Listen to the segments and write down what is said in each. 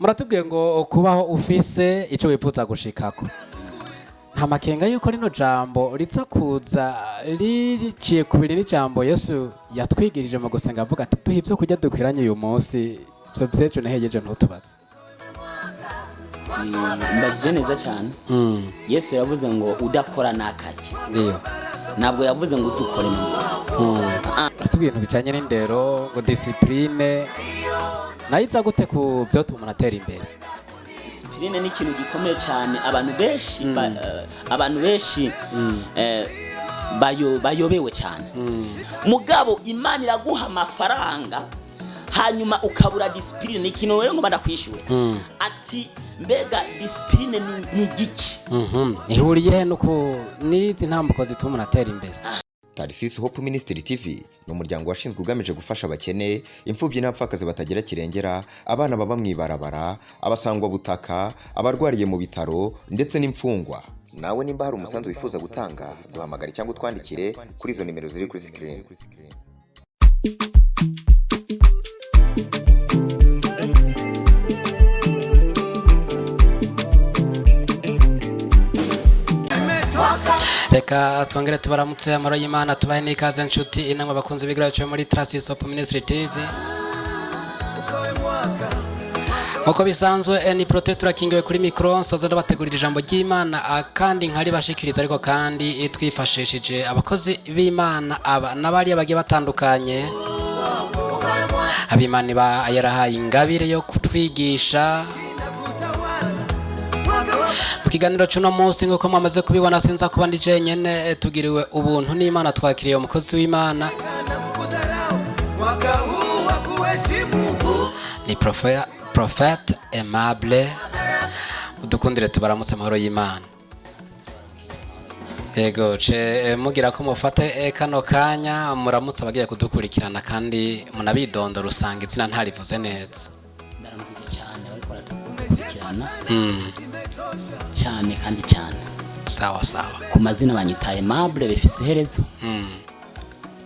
Muratubwiye ngo kubaho ufise icyo wifuza gushikako, nta makenga yuko rino jambo riza kuza riciye kubiri n'ijambo Yesu yatwigishije mu gusenga, avuga ati: "Duhe ibyo kurya dukwiranye uyu munsi, ibyo vy'ejo nahejeje ntutubaze"? Mbajije neza cyane. Yesu yavuze ngo udakora nakake. Ntabwo yavuze ngo uze ukore mu munsi. Uratubwiye ibintu bijanye n'indero, ngo discipline nayo iza gute ku vyotuma umuntu atera imbere? Discipline ni ikintu gikomeye cyane. Abantu benshi abantu benshi bayobewe cyane. Mugabo Imana iraguha amafaranga, hanyuma ukabura discipline. Ni ikintu rero ngo ndakwishura ati: mbega discipline ni igiki? Ihuriye he nuko n'izi ntambuko zituma umuntu atera imbere? Tarisisi Hope Ministry TV ni umuryango washinzwe ugamije gufasha abakene, imfubyi n'abapfakazi batagira kirengera, abana baba mu ibarabara, abasangwabutaka, abarwariye mu bitaro ndetse n'imfungwa. Nawe nimba hari umusanzu wifuza gutanga, duhamagare cyangwa utwandikire kuri izo nimero ziri kuri screen. Reka twongere tubaramutse, amahoro y'Imana, tubahe n'ikaze nshuti inama bakunze ibiganiro muri Trust Hope Ministry TV. Nkuko bisanzwe, ni Prote, turakingiwe kuri micro, nsazo ndabategurira ijambo ry'Imana, kandi nkaribashikiriza, ariko kandi twifashishije abakozi b'Imana aba n'abariya bagiye batandukanye ab'Imana iba yarahaye ingabire yo kutwigisha. Mu kiganiro cy'uno munsi, nk'uko mwamaze kubibona, sinza kuba ndi jenyene. Tugiriwe ubuntu n'Imana, twakiriye umukozi w'Imana, ni Prophète Aimable. Udukundire tubaramutse, amahoro y'Imana. Yego, ce mugira ko mufate kano kanya muramutse abagiye kudukurikirana, kandi munabidondora, usanga izina ntarivuze neza. Ndaramukije cyane bariko baradukurikirana cyane kandi cyane. Sawa sawa. Ku mazina banyita Aimable bifise iherezo.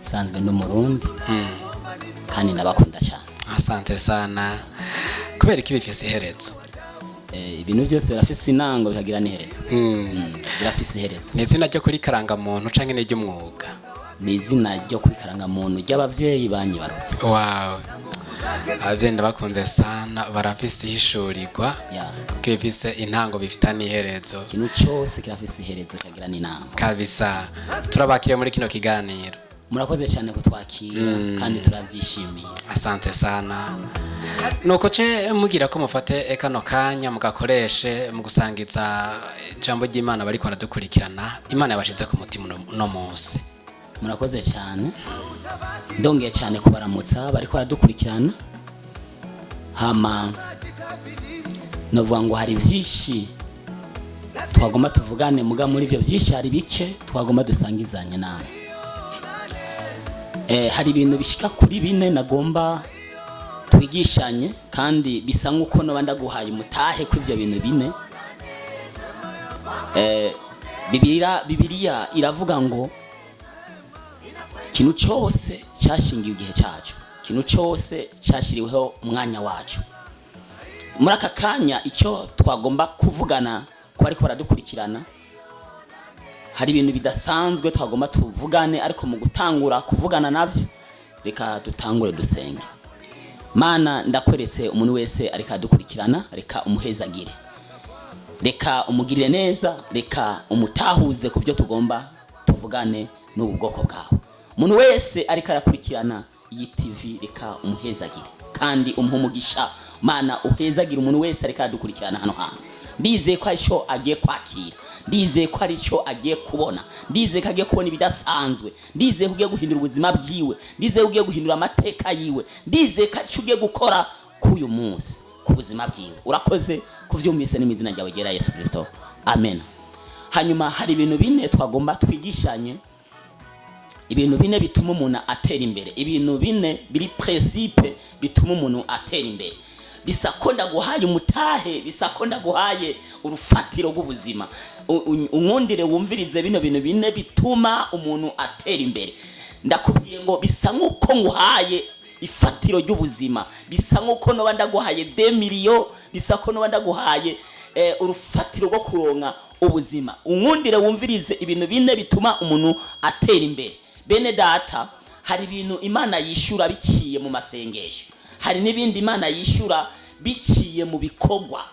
Sanzwe n'Umurundi kandi ndabakunda cyane. Asante sana. Kubera iki bifise iherezo? Ibintu byose birafise intango bikagira n'iherezo. Birafise iherezo. Ni izina ryo kuri karangamuntu canke ni iry'umwuga? Ni izina ryo kuri karangamuntu ry'abavyeyi banyibarutse. Wawe abavyeyi ndabakunze sana, barafise ihishurirwa kuko bifise intango bifita n'iherezo. Ikintu cyose kirafise iherezo kikagira n'intango. Kabisa, turabakiriye muri kino kiganiro. Murakoze cyane kutwakira kandi turabyishimiye. Asante sana. Nuko ce mugira ko mufate kano kanya mugakoreshe mu gusangiza ijambo ry'Imana bariko baradukurikirana, Imana yabashize ku mutima uno munsi. Murakoze cyane, ndongeye cyane kubaramutsa bariko baradukurikirana. Hama novuga ngo hari byinshi twagomba tuvugane, muga muri ibyo byinshi hari bike twagomba dusangizanye namwe. Hari ibintu bishika kuri bine nagomba twigishanye, kandi bisa nk'uko noba ndaguhaye umutahe ko ibyo bintu bine. Bibiliya iravuga ngo ikintu cyose cyashingiwe igihe cyacu, ikintu cyose cyashyiriweho umwanya wacu. Muri aka kanya icyo twagomba kuvugana ku bariko baradukurikirana, hari ibintu bidasanzwe twagomba tuvugane, ariko mu gutangura kuvugana navyo, reka dutangure dusenge. Mana, ndakweretse umuntu wese ariko aradukurikirana, reka umuhezagire, reka umugirire neza, reka umutahuze ku byo tugomba tuvugane n'ubu bwoko bwawe. Umuntu wese ariko arakurikirana iyi TV, reka umuhezagire kandi umuhe umugisha. Mana, uhezagire umuntu wese ariko aradukurikirana hano hantu. Ndizeye ko ari cyo agiye kwakira, ndizeye ko ari cyo agiye kubona, ndizeye ko agiye kubona ibidasanzwe, ndizeye ko ugiye guhindura ubuzima bwiwe, ndizeye ko ugiye guhindura amateka yiwe, ndizeye ko ari cyo ugiye gukora k'uyu munsi ku buzima bwiwe. Urakoze kuvyumvise, n'imizina ryawe ryera Yesu Kristo, amen. Hanyuma hari ibintu bine twagomba twigishanye, ibintu bine bituma umuntu atera imbere, ibintu bine biri principe bituma umuntu atera imbere. Bisa ko ndaguhaye umutahe, bisa ko ndaguhaye urufatiro rw'ubuzima. Unkundire wumvirize bino bintu bine bituma umuntu atera imbere. Ndakubwiye ngo bisa nk'uko nguhaye Ifatiro ry'ubuzima bisa nk'uko noba ndaguhaye 2 millions, bisa ko noba ndaguhaye urufatiro rwo kuronka ubuzima. Unkundire wumvirize ibintu bine bituma umuntu atera imbere. Bene data, hari ibintu Imana yishura biciye mu masengesho, hari n'ibindi Imana yishura biciye mu bikorwa.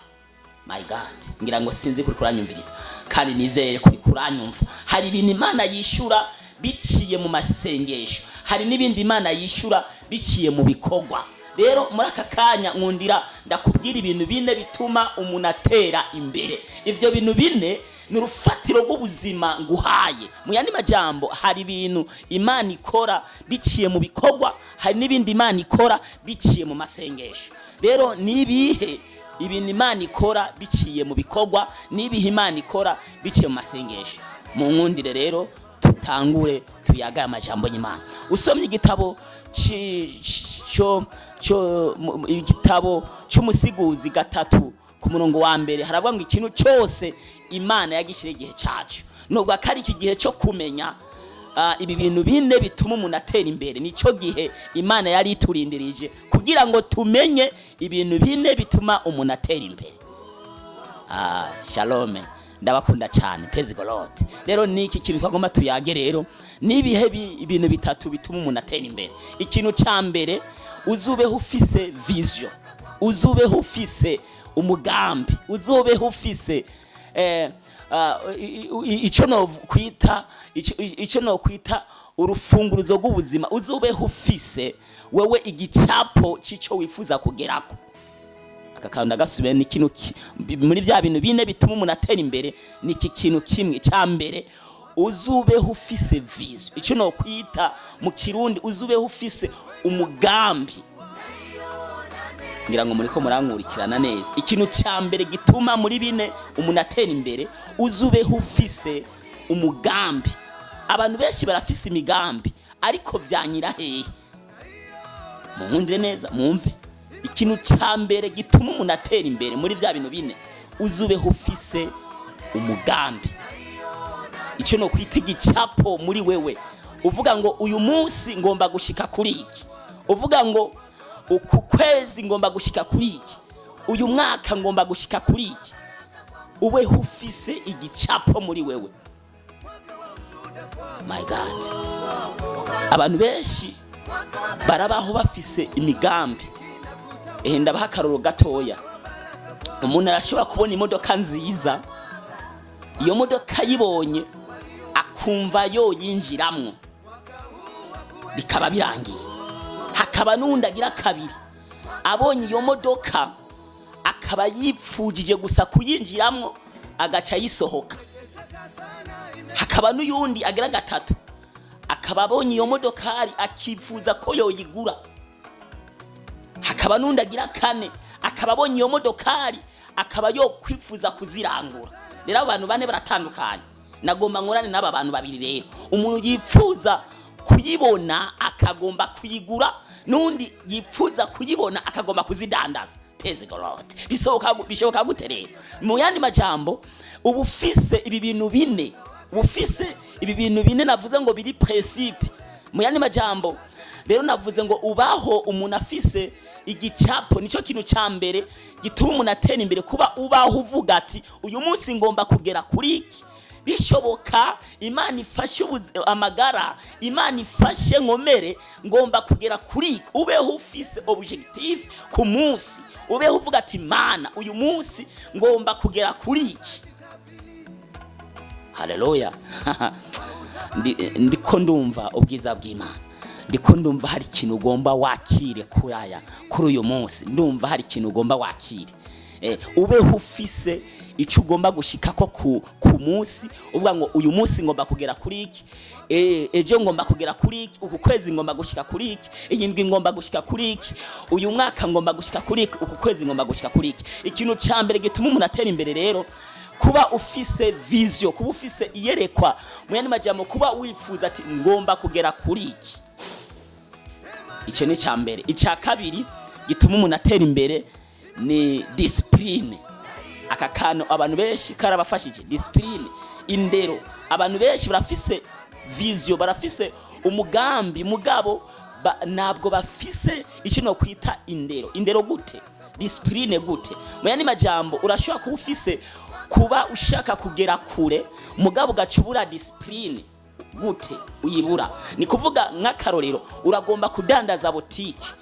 My God, ngira ngo sinzi kuri kuranyumviriza, kandi nizere kuri kuranyumva. Hari ibintu Imana yishura biciye mu masengesho, hari n'ibindi Imana yishura biciye mu bikorwa. Rero muri aka kanya nkundira ndakubwira ibintu bine bituma umuntu atera imbere. Ibyo bintu bine ni urufatiro rw'ubuzima nguhaye. Mu yandi majambo, hari ibintu Imana ikora biciye mu bikorwa, hari n'ibindi Imana ikora biciye mu masengesho. Rero ni ibihe ibintu Imana ikora biciye mu bikorwa, n'ibihe Imana ikora biciye mu masengesho? Mu nkundire rero tutangure tuyagaye amajambo y'Imana. Usomye igitabo ci- cyo cyo igitabo cy'Umusiguzi 3 ku murongo wa 1, haravuga ngo ikintu cyose Imana yagishyira igihe cyacu. Nubwo akari iki gihe cyo kumenya ibi bintu bine bituma umuntu atera imbere, nicyo gihe Imana yari iturindirije kugira ngo tumenye ibintu bine bituma umuntu atera imbere. Shalome, ndabakunda cyane, pezi gorote. Rero ni iki kintu twagomba tuyage? Rero nibihe ibintu bitatu bituma umuntu atera imbere? Ikintu cya mbere, uzubeho ufise vision, uzubeho ufise umugambi, uzubeho ufise icyo no kwita urufunguruzo rw'ubuzima, uzubeho ufise wewe igicapo cy'icyo wifuza kugerako. Aka kantu ndagasubiye, ni ikintu muri bya bintu bine bituma umuntu atera imbere, ni iki kintu kimwe cya mbere: uzubeho ufise vision, icyo no kwita mu Kirundi uzubeho ufise umugambi. Ngira ngo muriko murankurikirana neza. Ikintu cya mbere gituma muri bine umuntu atera imbere, uzubeho ufise umugambi. Abantu benshi barafise imigambi, ariko vyanyira hehe? Munkundire neza mwumve. Ikintu cya mbere gituma umuntu atera imbere muri bya bintu bine, uzubeho ufise umugambi, icyo no kwita igicapo muri wewe, uvuga ngo uyu munsi ngomba gushika kuri iki, uvuga ngo uku kwezi ngomba gushika kuri iki, uyu mwaka ngomba gushika kuri iki. Ubeho ufise igicapo muri wewe. My God, abantu benshi barabaho bafise imigambi. Ndabaha akaroro gatoya. Umuntu arashobora kubona imodoka nziza, iyo modoka ayibonye akumva yoyinjiramwo, bikaba birangiye. Hakaba n'uwundi agira kabiri, abonye iyo modoka akaba yipfujije gusa kuyinjiramwo, agaca ayisohoka. Hakaba n'uyundi agira gatatu, akaba abonye iyo modokari akifuza ko yoyigura. Hakaba n'undi agira kane, akaba abonye iyo modokari akaba yokwifuza kuzirangura. Rero abo bantu bane baratandukanye. Nagomba nkorane n'aba bantu babiri. Rero umuntu yipfuza kuyibona akagomba kuyigura, n'undi yipfuza kuyibona akagomba kuzidandaza. Peze gorote, bishoboka gute? Rero mu yandi majambo, uba ufise ibi bintu bine, uba ufise ibi bintu bine navuze ngo biri principe. Mu yandi majambo rero, navuze ngo ubaho umuntu afise igicapo, nicyo kintu cya mbere gituma umuntu atera imbere. Kuba ubaho uvuga ati uyu munsi ngomba kugera kuri iki, bishoboka Imana ifashe amagara, Imana ifashe nkomere, ngomba kugera kuri iki. Ubeho ufise objectif ku munsi, ubeho uvuga ati Mana, uyu munsi ngomba kugera kuri iki. Haleluya! Ndiko ndumva ubwiza bw'Imana, ndiko ndumva hari ikintu ugomba wakire kuri uyu munsi. Ndumva hari ikintu ugomba wakire. Ubeho ufise icyo ugomba gushikako ku munsi, uvuga ngo uyu munsi ngomba kugera kuri iki, ejo ngomba kugera kuri iki, uku kwezi ngomba gushika kuri iki, iyi ndwi ngomba gushika kuri iki, uyu mwaka ngomba gushika kuri iki, uku kwezi ngomba gushika kuri iki. Ikintu ca mbere gituma umuntu atera imbere rero, kuba ufise vision, kuba ufise iyerekwa. Mu yandi majambo, kuba wifuza ati ngomba kugera kuri iki. Icyo ni icya mbere. Icya kabiri gituma umuntu atera imbere ni discipline. Aka kantu abantu benshi karabafashije, discipline, indero. Abantu benshi barafise vision, barafise umugambi, mugabo ntabwo bafise icyo no kwita indero. Indero gute? Discipline gute? Mu yandi majambo, urashobora kuba ufise kuba ushaka kugera kure, mugabo ugaca ubura discipline. Gute uyibura? Ni kuvuga nk'akarorero, uragomba kudandaza botike,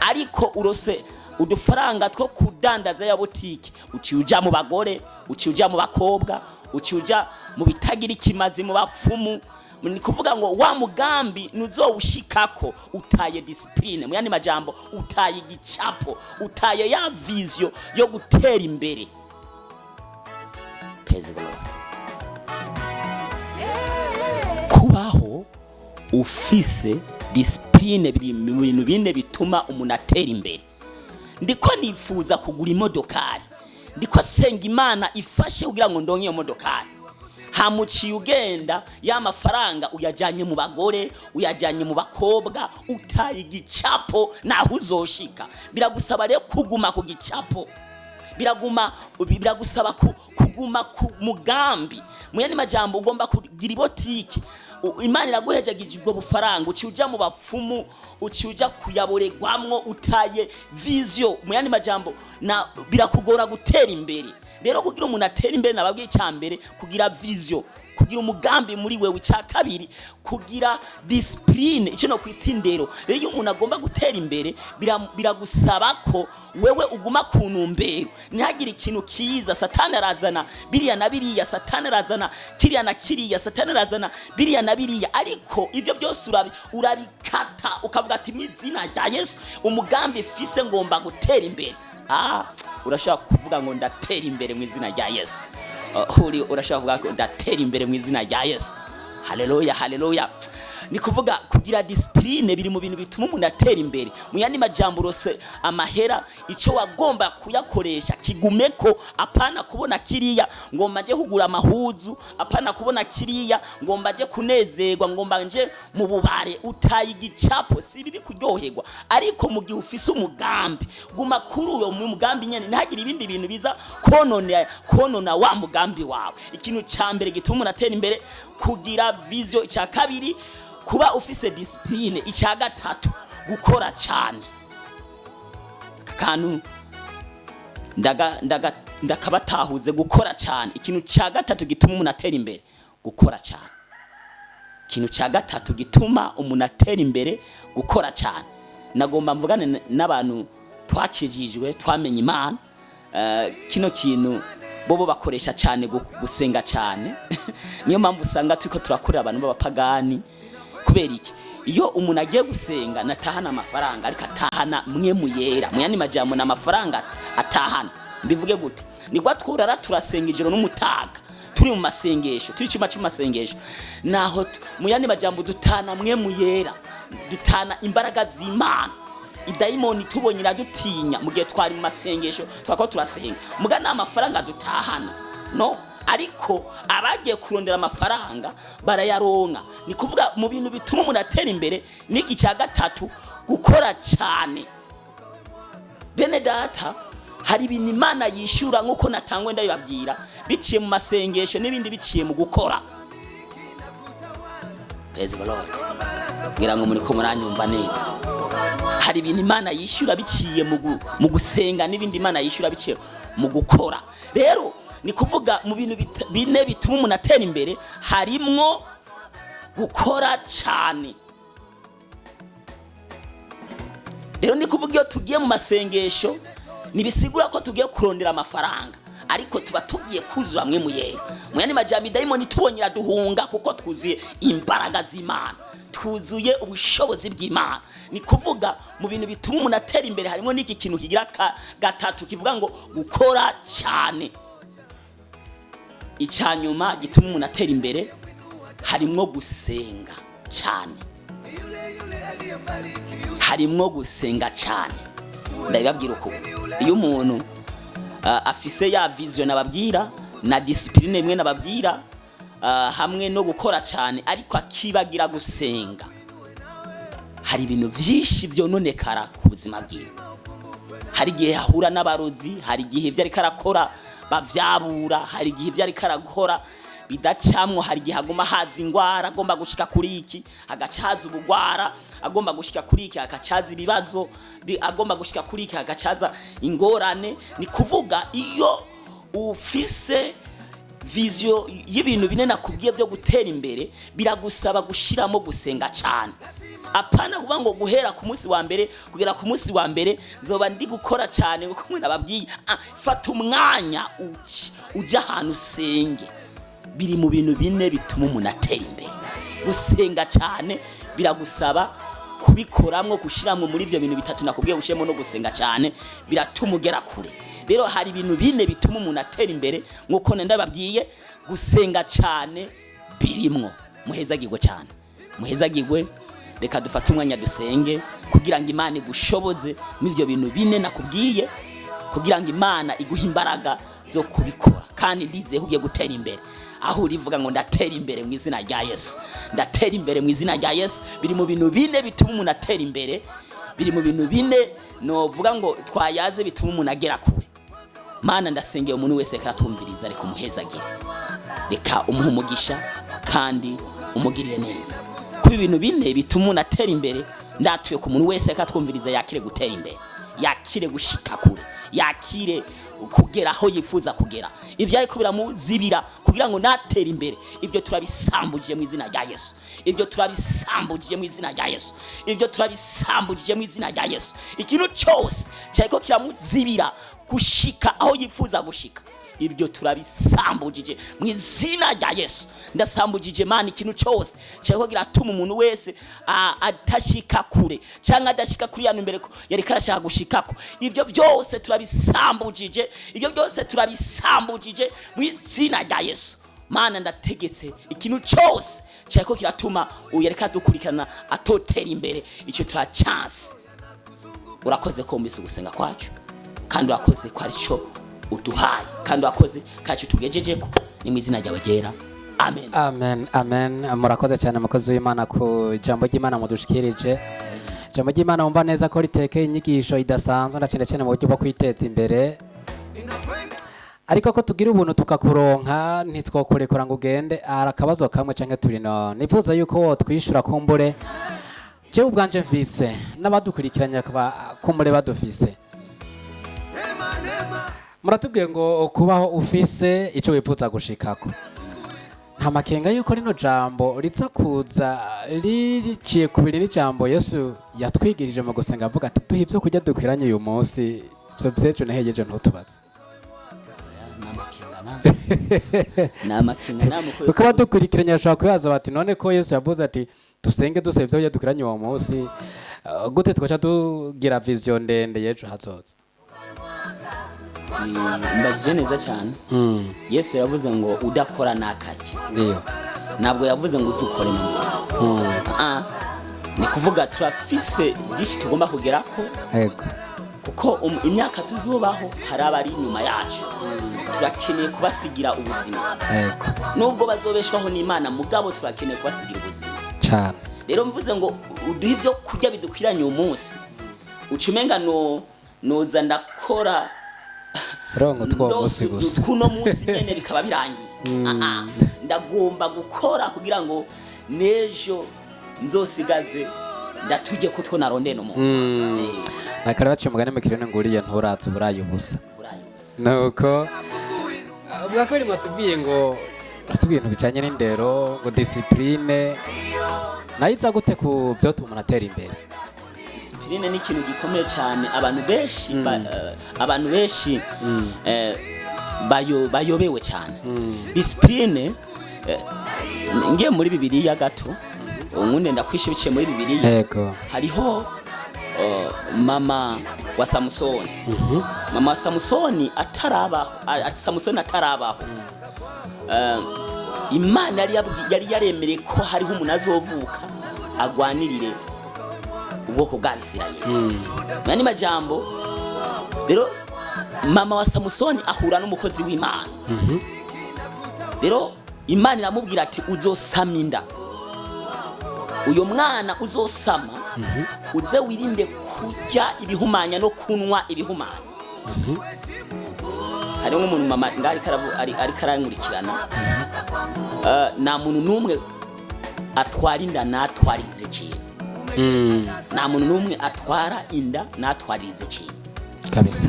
ariko urose udufaranga two kudandaza ya botike, uciye uja mu bagore, uciye uja mu bakobwa, uciye uja mu bitagira ikimazi, mu bapfumu. Ni kuvuga ngo wa mugambi nuzowushikako, utaye discipline. Mu yandi majambo, utaye igicapo, utaye ya vision yo gutera imbere. Praise the Lord. Kubaho ufise discipline biri mu bintu bine bituma umuntu atera imbere. Ndiko nifuza kugura imodokari, ndiko senga Imana ifashe kugira ngo ndonke iyo modokari. Hamuciye ugenda, ya mafaranga uyajyanye mu bagore, uyajyanye mu bakobwa, utaye igicapo, naho uzoshika. Biragusaba rero kuguma ku gicapo, biragusaba kuguma ku mugambi. Mu yandi majambo, ugomba kugira ibotike, Imana iraguhejagije ubwo bufaranga, uciye uja mu bapfumu, uciye uja kuyaboregwamwo, utaye vision. Mu yandi majambo, na birakugora gutera imbere. Rero kugira umuntu atere imbere, nababwiye, icya mbere kugira vision, kugira umugambi muri wewe. Icya kabiri kugira discipline, icyo no kwita indero. Rero iyo umuntu agomba gutera imbere, biragusaba ko wewe uguma ku ntumbero, ntihagire ikintu kiza. Satani arazana biriya na biriya, Satani arazana kiriya na kiriya, Satani arazana biriya na biriya, ariko ibyo byose urabikata, ukavuga ati: "Mu izina rya Yesu, umugambi fise ngomba gutera imbere." Urashobora kuvuga ngo: "Ndatera imbere mu izina rya Yesu." Uri urashobora kuvuga ngo: "Ndatera imbere mu izina rya Yesu." Haleluya, haleluya. Ni kuvuga kugira discipline biri mu bintu bituma umuntu atera imbere. Mu yandi majambo, urose amahera, icyo wagomba kuyakoresha kigumeko, apana kubona kiriya ngo mbaje kugura amahuzu, apana kubona kiriya ngo mbaje kunezerwa, ngo mbanje mu bubare. Utaye igicapo. Si bibi kuryoherwa, ariko mu gihe ufise umugambi, guma kuri uyo mugambi nyene, ntihagire ibindi bintu biza konona wa mugambi wawe. Ikintu ca mbere gituma umuntu atera imbere, kugira vision. Icya kabiri, kuba ufise discipline. Icya gatatu, gukora cyane. Aka kantu ndaga ndakabatahuze. Gukora cyane, ikintu cya gatatu gituma umuntu atera imbere, gukora cyane. Ikintu cya gatatu gituma umuntu atera imbere, gukora cyane. Nagomba mvugane n'abantu twakijijwe, twamenye Imana. Kino kintu bobo bakoresha cyane gusenga cyane. Niyo mpamvu usanga turiko turakorera abantu b'abapagani. Kubera iki? Iyo umuntu agiye gusenga, natahana amafaranga, ariko atahana mwe mu yera. Mu yandi majambo, ni amafaranga atahana. Mbivuge gute? Nigwa twurara turasenga ijoro n'umutaga, turi mu masengesho, turi cyuma cy'amasengesho, naho mu yandi majambo dutana mwe mu yera, dutana imbaraga z'Imana. Idayimoni tubonye iradutinya mu gihe twari mu masengesho, twako turasenga. Muga nta mafaranga dutahana, no ariko abagiye kurondera amafaranga barayaronka. Ni kuvuga mu bintu bituma umuntu atera imbere n'iki cya gatatu, gukora cyane. Bene data, hari ibintu Imana yishyura, nk'uko natangwe ndabibabwira, biciye mu masengesho n'ibindi biciye mu gukora. Praise the Lord. Ngira ngo muri ko muranyumva neza. Hari ibintu Imana yishyura biciye mu gusenga, n'ibindi Imana yishyura biciye mu gukora. Rero ni kuvuga mu bintu bine bituma umuntu atera imbere harimwo gukora cyane. Rero ni kuvuga iyo tugiye mu masengesho, ntibisigura ko tugiye kurondera amafaranga, ariko tuba tugiye kuzura mwe muyera. Mu yandi majambo, idayimoni tubonye iraduhunga, kuko twuzuye imbaraga z'Imana, twuzuye ubushobozi bw'Imana. Ni kuvuga mu bintu bituma umuntu atera imbere harimo n'iki kintu kigira gatatu kivuga ngo gukora cyane. Icya nyuma gituma umuntu atera imbere harimwo gusenga cyane, harimwo gusenga cyane. Ndabibabwira uko: iyo umuntu afise ya vision nababwira na discipline imwe nababwira, hamwe no gukora cyane, ariko akibagira gusenga, hari ibintu byinshi byononekara ku buzima bwiwe. Hari igihe ahura n'abarozi, hari igihe ibyo ariko arakora bavyabura, hari igihe ibyo ariko arakora Bidacamwo, hari igihe aguma haza ingwara agomba gushika kuri iki, hagaca haza ubugwara, agomba gushika kuri iki hagaca haza ibibazo, agomba gushika kuri iki hagaca haza ingorane. Ni kuvuga iyo ufise vision y'ibintu bine nakubwiye byo gutera imbere, biragusaba gushiramo gusenga cyane. Apana kuvuga ngo guhera ku munsi wa mbere kugera ku munsi wa mbere nzoba ndi gukora cyane kuko mwe nababwiye. Fata umwanya ujya ahantu usenge. Biri mu bintu bine bituma umuntu atera imbere. Gusenga cyane biragusaba kubikoramwo, gushiramwo muri ibyo bintu bitatu nakubwiye, ushiremo no gusenga cyane, biratuma ugera kure. Rero hari ibintu bine bituma umuntu atera imbere nk'uko ndababwiye, gusenga cyane birimwo. Muhezagirwe cyane, muhezagirwe. Reka dufate umwanya dusenge kugira ngo Imana igushoboze n'ibyo bintu bine nakubwiye, kugira ngo Imana iguhe imbaraga zo kubikora. Kandi ndizeye ko ugiye gutera imbere. Aho urivuga ngo ndatera imbere mu izina rya Yesu, ndatera imbere mu izina rya Yesu. Biri mu bintu bine bituma umuntu atera imbere, biri mu bintu bine novuga ngo twayaze bituma umuntu agera kure. Mana, ndasengeye umuntu wese reka atumviriza, reka umuhezagire, reka umuhe umugisha kandi umugirire neza. Kuba ibintu bine bituma umuntu atera imbere, ndatuye ku muntu wese reka atwumviriza, yakire gutera imbere, yakire gushika kure, yakire kugera aho yifuza kugera. Ibyo ariko biramuzibira kugira ngo natere imbere, ibyo turabisambujije mu izina rya Yesu. Ibyo turabisambujije mu izina rya Yesu. Ibyo turabisambujije mu izina rya Yesu. Ikintu cyose cyariko kiramuzibira gushika aho yifuza gushika, ibyo turabisambujije mu izina rya Yesu. Ndasambujije, Mana, ikintu cyose cyariko kiratuma umuntu wese atashika kure cyangwa adashika kuri ya mbere yari karashaka gushikako. Ibyo byose turabisambujije, ibyo byose turabisambujije mu izina rya Yesu. Mana, ndategetse ikintu cyose cyariko kiratuma uyu yareka dukurikirana atotera imbere, icyo tura chance. Urakoze ko wumvise ugusenga kwacu, kandi urakoze ko ari cyo uduhaye, kandi urakoze ko ari cyo tugejejeko. Ni mu izina ryawe ryera, amen. Amen, amen. Murakoze cyane, mukozi w'Imana, ku ijambo ry'Imana mudushikirije. Ijambo ry'Imana wumva neza ko ritekeye inyigisho idasanzwe na cyane cyane mu buryo bwo kwiteza imbere. Ariko ko tugira ubuntu tukakuronka, ntitwokurekura ngo ugende. Hari akabazo kamwe canke turi no nifuza yuko wotwishura. Kumbure jewe ubwanje mfise, n'abadukurikiranye bakaba kumbure badufise. Muratubwiye ngo kubaho ufise ico wifuza gushikako, nta makenga yuko rino jambo riza kuza riciye kubiri n'ijambo Yesu yatwigishije mu gusenga avuga ati duhe ibyo kurya dukwiranye uyu munsi, ivyo vyejo nahejeje ntutubaze? Ni amakenga nama uko. Kuko abadukurikiranye bashobora kubaza bati none ko Yesu yavuze ati dusenge dusaba ibyo kurya dukwiranye uwo munsi, gute twaca tugira vision ndende y'ejo hazoza? Mbajije neza cyane. Yesu yavuze ngo udakora nakake. Ndiyo. Ntabwo yavuze ngo uzukore mu munsi. Ni kuvuga turafise byinshi tugomba kugerako, kuko imyaka tuzubaho hari abari inyuma yacu, turakeneye kubasigira ubuzima. Nubwo bazobeshwaho n'Imana, mugabo turakeneye kubasigira ubuzima. Cane. Rero mvuze ngo uduhe ibyo kurya bidukwiranye uyu munsi, uca umenga no noza ndakora rongo two munsi gusa. Kuno munsi nyene bikaba birangiye. Ndagomba gukora kugira ngo n'ejo nzosigaze ndatujye kutwo narondeye no munsi. Nakare baciye umugani mu kirundi ngo uriye nturaza uburaye ubusa. Burayi busa. Nuko ubwa kabiri mwatubwiye ngo uratubwiye ibintu bijanye n'indero, ngo discipline nayo iza gute ku vyotuma umuntu atera imbere? Discipline ni ikintu gikomeye cyane. Abantu benshi abantu benshi bayobewe cyane discipline. Ngiye muri Bibiliya gato, ubundi ndakwisha biciye muri Bibiliya. Hariho mama wa Samusoni. Mama wa Samusoni atarabaho, Samusoni atarabaho, Imana yari yaremereye ko hariho umuntu azovuka agwanirire ubwoko bwa Isirayeli. Mu majambo rero, mama wa Samusoni ahura n'umukozi w'Imana. Rero Imana iramubwira ati uzosama inda, uyo mwana uzosama uze wirinde kurya ibihumanya no kunywa ibihumanya. Hariho nk'umuntu mama ngaho ariko ariko arankurikirana. Nta muntu n'umwe atwara inda natwaririza ikintu. Nta muntu n'umwe atwara inda natwaririza ikintu.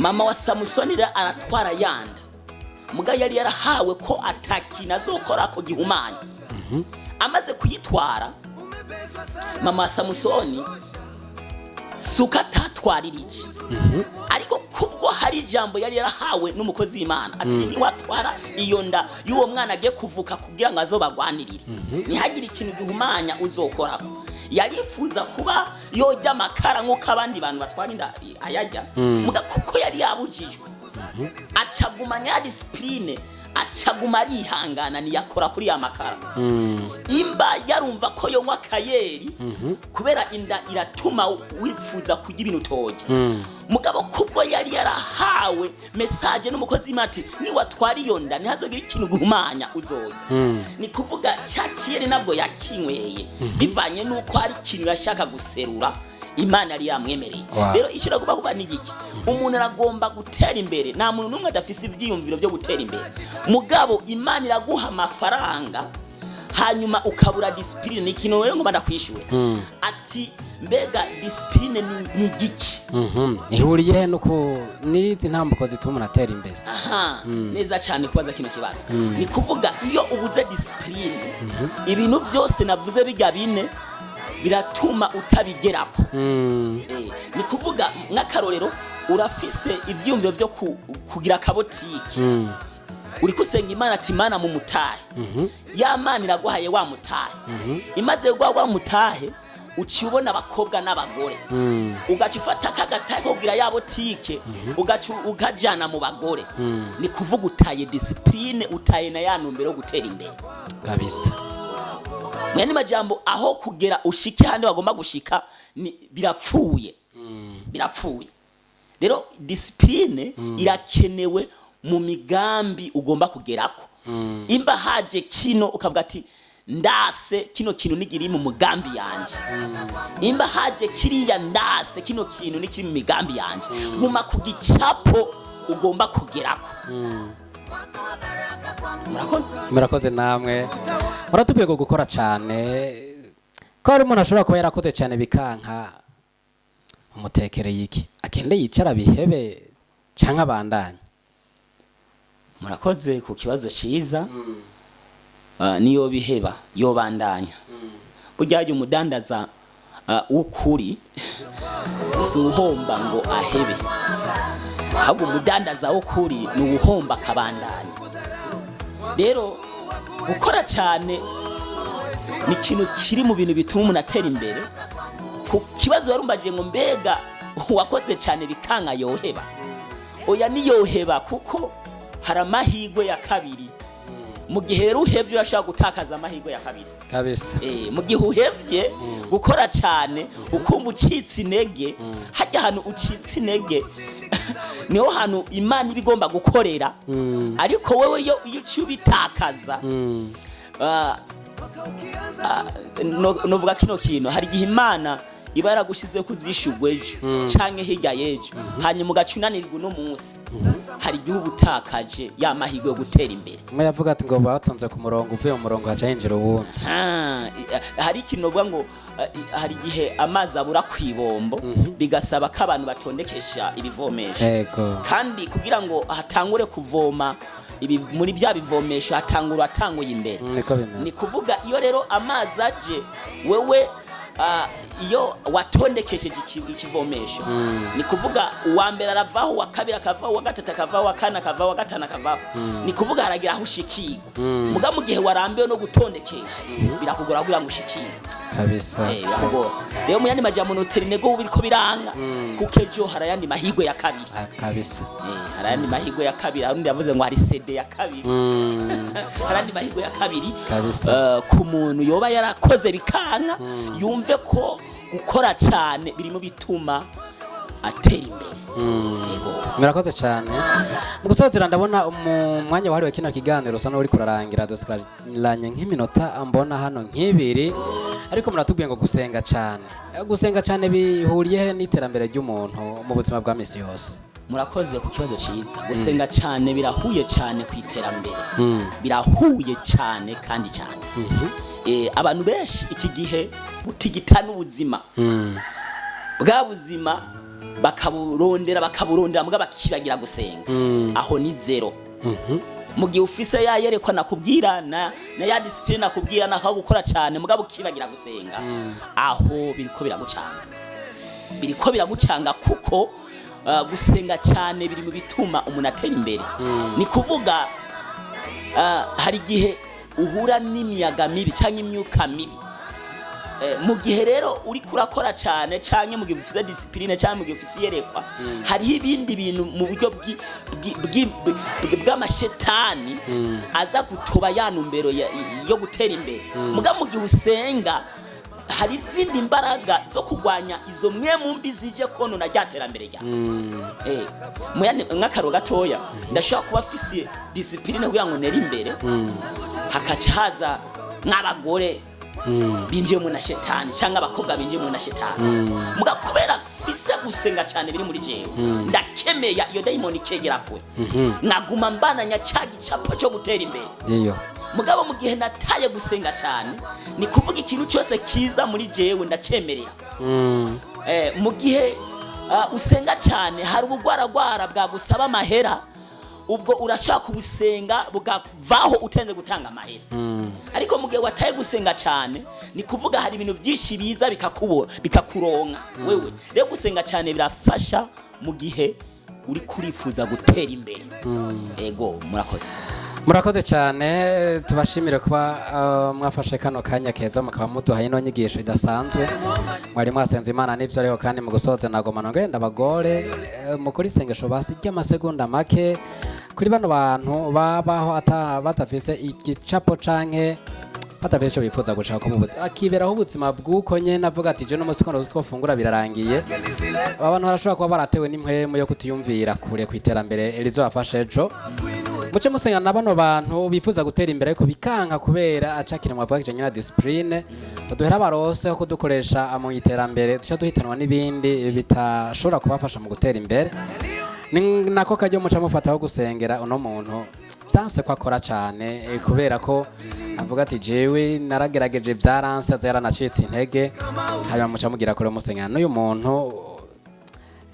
Mama wa Samusoni rero aratwara yanda, muga yari yarahawe ko atakintu azokora ko gihumanya. Amaze kuyitwara, mama wa Samusoni suko atatwaririje, ariko kubwo hari ijambo yari yarahawe n'umukozi w'Imana ati: "Niwatwara iyo nda y'uwo mwana agiye kuvuka kugira ngo azobagwanirire, ntihagire ikintu gihumanya uzokorako." Yarifuza kuba yojya amakara nk'uko abandi bantu batwara inda ayajya, muga kuko yari yabujijwe, acagumanya ya discipline, acaguma arihangana, ntiyakora kuri ya makara. Imba yarumva ko yonywa akayeri, kubera inda iratuma wifuza kurya ibintu utorya, mugabo kubwo yari yarahawe message n'umukozi w'Imana ati: "Niwatwara iyo nda, ntihazogire ikintu guhumanya uzoya." Ni kuvuga cya kiyeri nabwo yakinyweye bivanye n'uko hari ikintu yashaka guserura Imana yari yamwemereye. Rero icyo uragomba kuba ni igiki? Umuntu aragomba gutera imbere. Nta muntu n'umwe adafise ivyiyumviro byo gutera imbere, mugabo Imana iraguha amafaranga, hanyuma ukabura discipline. Ni ikintu rero ngomba ndakwishyura ati: mbega discipline ni igiki? Ihuriye he nuko n'izi ntambuko zituma umuntu atera imbere? Aha, neza cyane kubaza kino kibazo. Ni kuvuga iyo ubuze discipline, ibintu byose navuze bijya bine biratuma utabigerako. Ni kuvuga nk'akarorero, urafise ivyiyumviro vyo kugira akabotiki, uriko usenga Imana ati: "Imana mu mutahe." Ya Mana iraguhaye wa mutahe. Imaze guha wa mutahe, uciye ubona abakobwa n'abagore, ugaca ufata kagatahe ko kugira ya botike, ugaca ukajana mu bagore. Ni kuvuga utaye discipline, utaye na ya ntumbero yo gutera imbere. Mwene majambo, aho kugera ushike handi wagomba gushika ni birapfuye, birapfuye. Rero discipline irakenewe mu migambi ugomba kugerako. Imba haje kino, ukavuga ati: "Ndase kino kintu nigiri mu mugambi yanje." Imba haje kiriya, "Ndase kino kintu nikiri mu migambi yanje." Guma ku gicapo ugomba kugerako. Murakoze. Murakoze namwe. Muratubwiye ngo gukora cyane, ko hari umuntu ashobora kuba yarakoze cyane bikanka, umutekereye iki? Agende yicara bihebe canke abandanye? Murakoze ku kibazo cyiza. Niyo biheba, yobandanya. Burya hajya umudandaza w'ukuri si uwuhomba ngo ahebe, ahubwo umudandaza w'ukuri ni uwuhomba akabandanya. Rero gukora cyane ni ikintu kiri mu bintu bituma umuntu atera imbere. Ku kibazo warumbagiye ngo: "Mbega uwakoze cyane bikanka yoheba?" Oya, niyoheba, kuko hari amahirwe ya kabiri. Mu gihe rero uhevye, urashobora gutakaza amahirwe ya kabiri. Mu gihe uhevye gukora cyane, ukumva ucitse intege, hajya ahantu ucitse intege niho hantu Imana iba igomba gukorera. Ariko wewe iyo uciye ubitakaza, novuga kino kintu: hari igihe Imana iba yaragushizeho kuzishugwa ejo canke hirya y'ejo, hanyuma ugaca unanirwa uno munsi. Hari igihe uba utakaje ya mahirwe yo gutera imbere. Umwe yavuga ati ngo batonze ku murongo, uvuye mu murongo haca hinjira uwundi. Hari ikintu uvuga ngo hari igihe amazi abura ku ibombo, bigasaba ko abantu batondekesha ibivomesho. Kandi kugira ngo hatangure kuvoma ibi, muri bya bivomesho hatangura atanguye imbere. Niko bimeze. Ni kuvuga iyo rero amazi aje, wewe iyo watondekesheje ikivomesho, ni kuvuga uwa mbere aravaho, uwa kabiri akavaho, uwa gatatu akavaho, uwa kane akavaho, uwa gatanu akavaho. Ni kuvuga haragira aho ushikirwa. Muga mu gihe warambiwe no gutondekesha, birakugora kugira ngo ushikirwe. Birakugora. Rero mu yandi majambo, notera intego biriko biranga, kuko ejo hari ayandi mahirwe ya kabiri. Hari ayandi mahirwe ya kabiri. Hari undi yavuze ngo hari sede ya kabiri. Hari andi mahirwe ya kabiri. Ku muntu yoba yarakoze bikanka, yumve ko gukora cyane birimo bituma atera imbere. Yego. Murakoze cyane. Mu gusozera, ndabona mu mwanya wahariwe kino kiganiro usa n'uri kurarangira, dusigaranye nk'iminota mbona hano nk'ibiri, ariko muratubwiye ngo gusenga cyane. Gusenga cyane bihuriye he n'iterambere ry'umuntu mu buzima bwa misi yose? Murakoze ku kibazo cyiza. Gusenga cyane birahuye cyane ku iterambere, birahuye cyane kandi cyane. Abantu benshi iki gihe gutigita n'ubuzima bwa buzima bakaburondera, bakaburondera, mbwa bakibagira gusenga. Aho ni zero. Mu gihe ufise ya yerekwa nakubwira na ya discipline nakubwira nakaho gukora cyane, mugabo ukibagira gusenga, aho biriko biragucanga, biriko biragucanga, kuko gusenga cyane biri mu bituma umuntu atera imbere. Ni kuvuga hari igihe uhura n'imiyaga mibi cyangwa imyuka mibi. Mu gihe rero uri kurakora cyane, cyangwa mu gihe ufise discipline, cyangwa mu gihe ufise iyerekwa, hariho ibindi bintu mu buryo bw'amashetani aza gutoba ya ntumbero yo gutera imbere. Muga mu gihe usenga, hari izindi mbaraga zo kurwanya izo mwe mbi zije konona rya terambere ryawe. Nk'akaro gatoya, ndashobora kuba afise discipline kugira ngo nere imbere, hakaca haza nk'abagore binjiyemo na shetani, cyangwa abakobwa binjiyemo na shetani. Muga kubera fise gusenga cyane biri muri jewe, ndakemeye iyo dayimoni ikegera kure, nkaguma mbananya cya gicapo cyo gutera imbere. Iyo Mugabo mu gihe nataye gusenga cyane, ni kuvuga ikintu cyose kiza muri jewe ndacemerera. Mu gihe usenga cyane, hari ubugwaragwara bwagusaba amahera, ubwo urashobora kubusenga bukavaho utenze gutanga amahera. Ariko mu gihe wataye gusenga cyane, ni kuvuga hari ibintu byinshi biza bikakubora, bikakuronka wewe. Rero gusenga cyane birafasha mu gihe uri kurifuza gutera imbere. Ego, murakoze. Murakoze cyane. Tubashimire kuba mwafashe kano kanya keza mukaba muduhaye ino nyigisho idasanzwe. Mwari mwasenze Imana n'ibyo. Ariho kandi mu gusoza nagoma ngenda abagore mukora isengesho basi ry'amasegonda make kuri bano bantu babaho batafise igicapo canke batafise ico bifuza gushaka mu buzima, akiberaho ubuzima bw'uko nyene, avuga ati: "Je n'umunsi ko twofungura birarangiye." Aba bantu barashobora kuba baratewe n'impwemu yo kutiyumvira kure ku iterambere rizobafasha ejo. Muce musenga na bano bantu bifuza gutera imbere ariko bikanka kubera acakira mwavuga kijanye na discipline, baduhera barose ho kudukoresha mu iterambere, duca duhitanwa n'ibindi bitashobora kubafasha mu gutera imbere. Ni nako kajya muca mufataho gusengera uno muntu vyanse ko akora cane, kubera ko avuga ati: "Jewe naragerageje vyaranse", aza yaranacitse intege. Hanyuma muca mugira kure musengera n'uyu muntu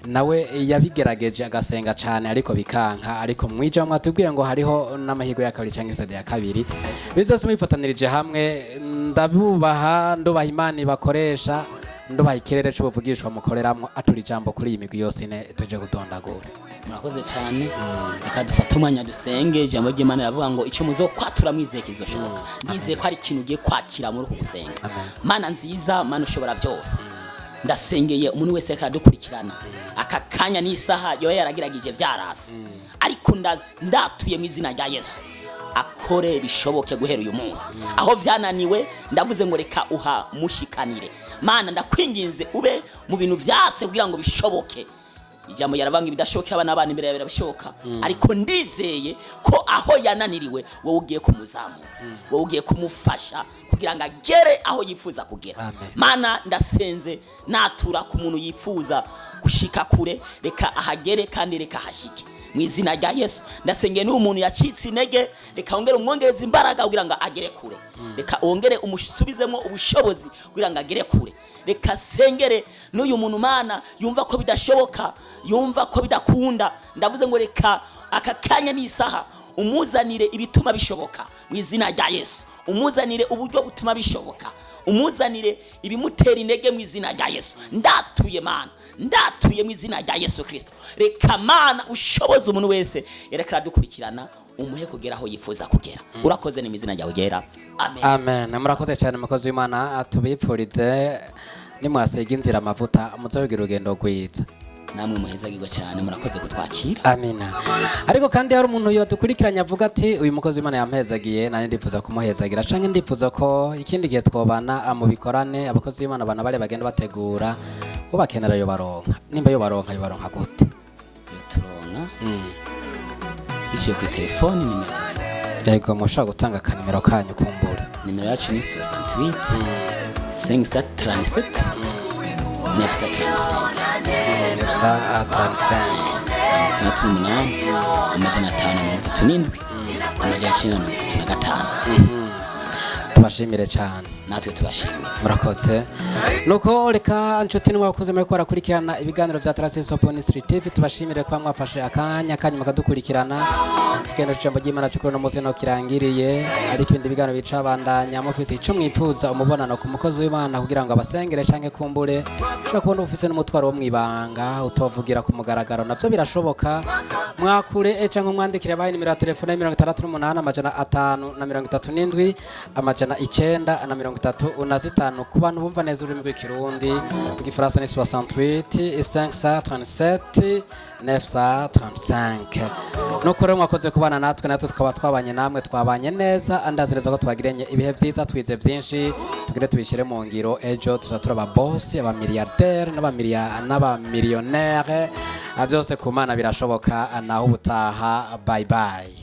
nawe yabigerageje agasenga cyane ariko bikanka. Ariko mwija mwatubwiye ngo hariho n'amahirwe ya kabiri cyangwa isede ya kabiri. Ibi byose mwifatanirije hamwe, ndabubaha, ndubaha Imana ibakoresha, ndubaha ikirere c'ubuvugishwa mukoreramwo. Atura ijambo kuri iyi migwi yose ine tuje kudondagura. Murakoze cyane. Reka dufate umwanya dusenge. Ijambo ry'Imana riravuga ngo icyo muzokwatura mwizeye kizoshoboka. Ndizeye ko hari ikintu ugiye kwakira muri uku gusenga. Mana nziza, Mana ushobora byose, ndasengeye umuntu wese ariko aradukurikirana aka kanya n'isaha, yoba yaragerageje byarase, ariko ndatuye mu izina rya Yesu, akore bishoboke guhera uyu munsi. Aho byananiwe, ndavuze ngo reka uhamushikanire. Mana, ndakwinginze ube mu bintu byase kugira ngo bishoboke. Ijambo yaravanga ibidashoboka abana abana imbere yawe birashoboka. Ariko ndizeye ko aho yananiriwe, wowe ugiye kumuzamura, wowe ugiye kumufasha kugira ngo agere aho yifuza kugera. Amen. Mana, ndasenze natura ku muntu yifuza gushika kure, reka ahagere kandi reka ahashike mu izina rya Yesu. Ndasengeye n'uwo muntu yacitse intege, reka wongere umwongereze imbaraga kugira ngo agere kure, reka wongere umusubizemo ubushobozi kugira ngo agere kure. Reka sengere n'uyu muntu, Mana, yumva ko bidashoboka, yumva ko bidakunda. Ndavuze ngo reka aka kanya n'isaha umuzanire ibituma bishoboka mu izina rya Yesu, umuzanire uburyo butuma bishoboka, umuzanire ibimutera intege mu izina rya Yesu. Ndatuye, Mana, ndatuye mu izina rya Yesu Kirisito, reka Mana ushoboze umuntu wese yereka aradukurikirana, umuhe kugera aho yifuza kugera. Urakoze, ni mu izina ryawe ryera, amen. Amen. Murakoze cyane, mukozi w'Imana. Tubipfurize nimwasiga inzira amavuta, muzogira urugendo rwiza. Namwe muhezagirwa cyane, murakoze kutwakira. Amina. Ariko kandi hari umuntu yadukurikiranye avuga ati: "Uyu mukozi w'Imana yampezagiye, nanjye ndifuza kumuhezagira, canke ndifuza ko ikindi gihe twobana mubikorane." Abakozi b'Imana bana bari bagenda bategura ubakenera, yo baronka, nimba yo baronka, yo baronka gute? Iyo turonka biciye kuri telefoni, nimero Yego, mushobora gutanga akanimero kanyu kumbura? Nimero yacu ni 68 537 935. Sa 35. 68 537 935. Tubashimire cyane. Natwe tubashimira. Murakoze. Nuko reka nshuti n'mwakoze muri barakurikirana ibiganiro bya Tarasisi Hope Ministry TV, tubashimire kuba mwafashe akanya kanyu mukadukurikirana. Ikiganiro cy'ijambo ry'Imana cyo kuri uno munsi no kirangiriye, ariko ibindi biganiro bicabandanya. Mufise icyo mwipfuza, umubonano ku mukozi w'Imana kugira ngo abasengere, canke kumbure ushobora kubona ufise n'umutwaro wo mwibanga utovugira ku mugaragaro, navyo birashoboka. Mwakure canke umwandikire, abahe nimero ya telefone 68 537 935. Ku bantu bumva neza ururimi rw'ikirundi, mu gifaransa ni 68 537 935. Nuko rero mwakoze kubana natwe, natwe tukaba twabanye namwe, twabanye neza. Andazi neza ko twagiranye ibihe byiza, twize byinshi, tugire tubishyire mu ngiro. Ejo tuzaba turi ababosi, abamiliyardere n'abamiliyonere. Byose ku Mana birashoboka. Naho ubutaha, bye bye.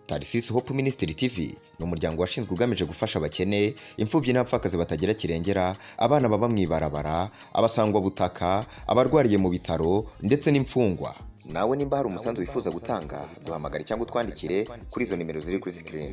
Tarisisi Hope Ministry TV ni umuryango washinzwe ugamije gufasha abakene, imfubyi n'abapfakazi batagira kirengera, abana baba mu ibarabara, abasangwabutaka, abarwariye mu bitaro ndetse n'imfungwa. Nawe nimba hari umusanzu wifuza gutanga, duhamagare cyangwa utwandikire kuri izo nimero ziri kuri screen.